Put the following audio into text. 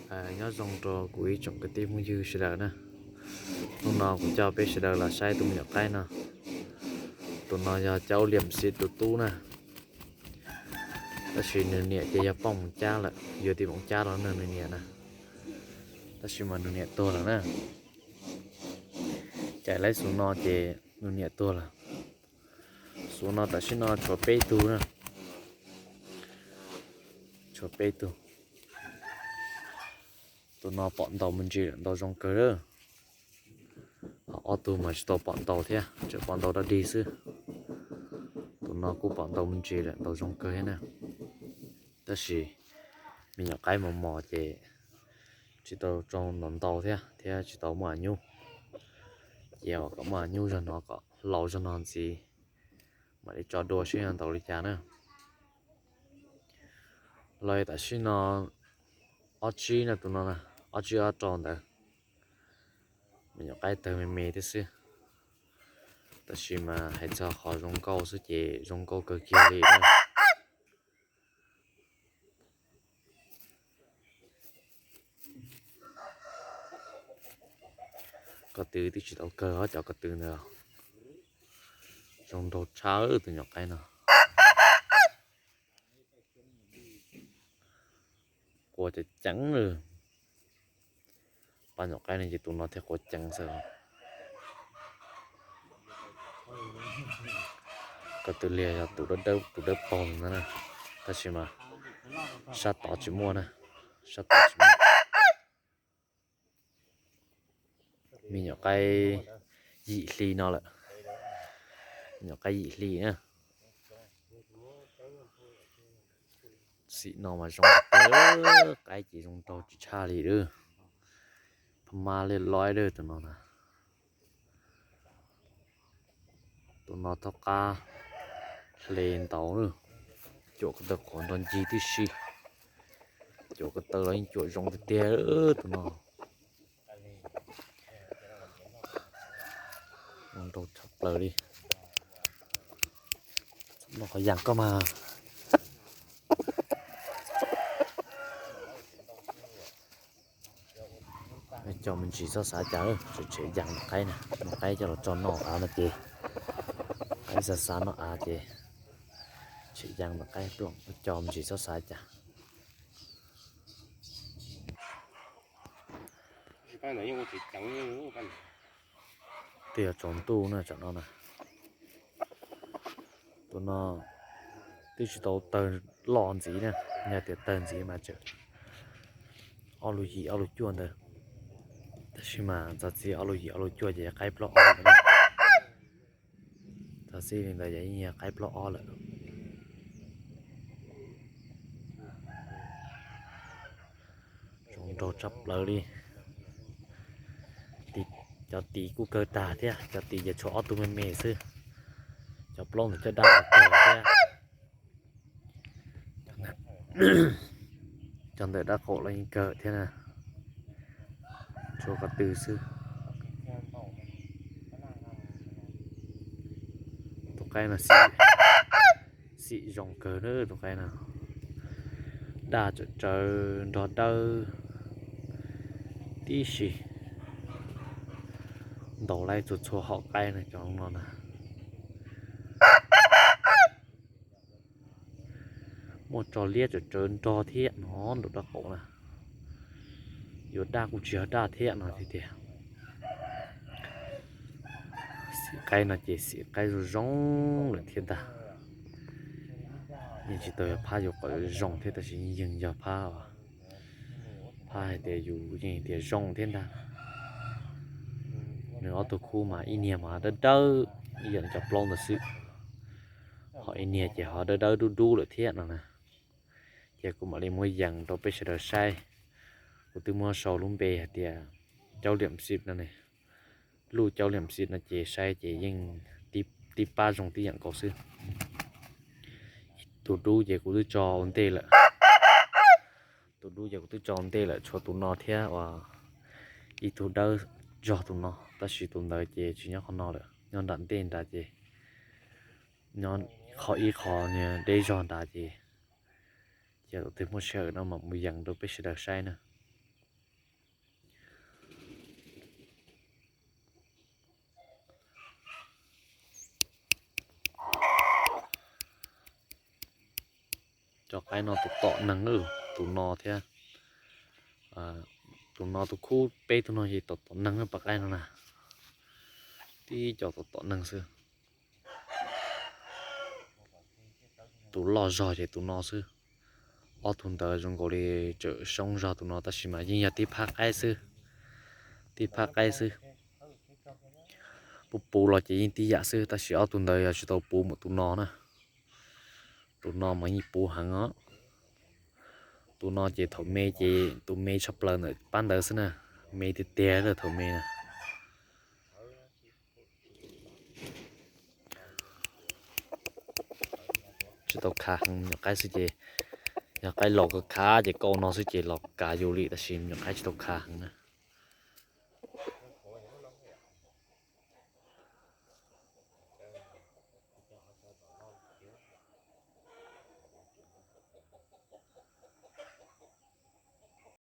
Nyob zoo rau kuv ib tsoom kwv tij phooj ywg sawv daws na. Hnub no kuv coj peb sawv daws los saib tus me nyuam qaib no. Tus no yog Caub Liam Xib tus tub na. Tab sis nws niam ces yog poj Moos Cab lawm, yog tij Moos Cab los nws niam na. Tab sis mas nws niam tuag lawm na. Cais laib xus no ces nws niam tuag lawm. Xus no tam sim no tshuav peb tug na. Tshuav peb tug. Tus no pom ntaus me ntsis lawm, ntaus zoo kawg lawm. Ho ob tug mas tsis tau pom ntaus thiab, tseem pom ntaus dog dig xwb. Tus no kuj pom ntaus me ntsis lawm, ntaus zoo kawg thiab na. Tab sis me nyuam qaib mos mos ces tsis tau tsoo ntaus thiab, thiab tsis tau muaj av nyub. Ces kom muaj av nyub zog no, kom laus zog no ntxiv mam li tso dua seb yog ntaus li cas na. Los tam sim no ob tsib na, tus no ob tsib ob rau ntawd. Me nyuam qaib tawg me me thiab xwb. Tab sis mas hais txog qhov zoo nkauj xwb ces zoo nkauj kawg kiag li na. Ko tw twb tsis tau kawg, cov ko tw ntawd zoo nraug tshaj tus nyuam qaib no. Quas ceev ceev li. Pab nyuam qaib no ces tus no thiaj quas ceev xwb. Ko tw liag yog tus dawb paug ntawd na, tab sis mas sab tod tsis muaj na, sab tod tsis muaj. Me nyuam qaib yim hli no lawm, me nyuam qaib yim hli na. Xim no mas zoo, qaib ces zoo nraug tsis tshaj li lawm. Pha mab liab loib lawm tus no na. Tus no thaub qab hle ntaus na, cuam ko taw qhuav nrog ncig tib si. Cuam ko taw los yeej cuam zoo tiag tiag tus no. Zoo nraug tshaj plaws li. Noj qhov yas koj mas. Coj me ntsis txhob xav cas, tshem yas ntawm qaib na, ntawm qaib coj los tso noj av no ces, qaib xav xav noj av ces tshem yas ntawm qaib ploom, coj me ntsis txhob xav cas. Twb yog tsaus ntuj na, tsam no na. Tus no twb tsis tau tawg loj ntxiv na, yog tias tawg ntxiv mas tseem ob lub yim ob lub cuaj ntawd. Tab sis mas txog txij ob lub yim ob lub cuaj ces qaib plaub ob lawm. Txog txij li ntawd ces yeej yog qaib plaub ob lawm. Zoo nraug tshaj plaws li. Cov tis kuj kawg tag thiab, cov tis ces tshuav ob tug me me xwb. Cov plaub ntawm caj dab los kawg thiab. Cov ntawm dab qaum los yeej kawg thiab na. Tshuav ko tw xwb. Tus qaib no xim zoo kawg na tus qaib no. Daj tsawv tsawv nrog dawb tib si. Ntaus laib txhua txhua hom qaib no cov no na. Muaj tso liab tsawv tsawv nrog thiab no, nraum dab qaum na. Yuav daj kuj tsis yog daj thiab no tiag tiag. Xim qaib no ces xim qaib zoo zoo lawm thiab ntag. Yeej tsis tau yog phab yus qhov zoo thiab tab sis yeej yog phab, phab hais tias yus yeej tias zoo thiab ntag. Nws ob tug khub mas ib niag mas dawb dawb ib yam li cov plaub ntawd xwb, ho ib niag ces ho dawb dawb dub dub lawm thiab no na. Ces kuv mam li muab yees rau peb sawv daws saib. Kuv twb muab sau lub npe hais tias Caub Liam Xib no ne. Lub Caub Liam Xib no ces saib ces yeej tib pab zoo tib yam nkaus xwb. Tus dub ces kuv twb tso ua ntej lawm. Tus dub ces kuv twb tso ua ntej lawm, tshuav tus no thiab uas ib tug dawb zog tus no, tab sis tus ntawd ces tsis nyob qhov no lawm, nyob nram ntej nrad ces, nyob qhov ib qho deb zog nrad ces, ces tus twg muaj sij hawm no mam mus yees rau peb sawv daws saib na. Cov qaib no tom tom neeg, tus no thiab, tus no tus khub peb tug no ces tom tom neeg, pab qaib no na. Tib co tom tom neeg xwb. Tus loj zog ces tus no xwb. Ob tug ntawd zoo nkaus li tseem soob zog tus no, tab sis mas yeej yog tib phab qaib xwb. Tib phab qaib xwb. Puv puv los ces yeej tib yam xwb, tab sis ob tug ntawd yog tsis tau puv mus tus no na. Tus no mas yeej puv heev os. Tus no ces thaum me ces tus me tshaj plaws ntawm pab ntawd xwb na. Me tiag tiag thaum me na. Tsis tau khav heev, nyuam qaib xwb ces, yog qaib laus khav khav ces koj ua no xwb ces los kav yus li, tab sis nyuam qaib tsis tau khav heev na.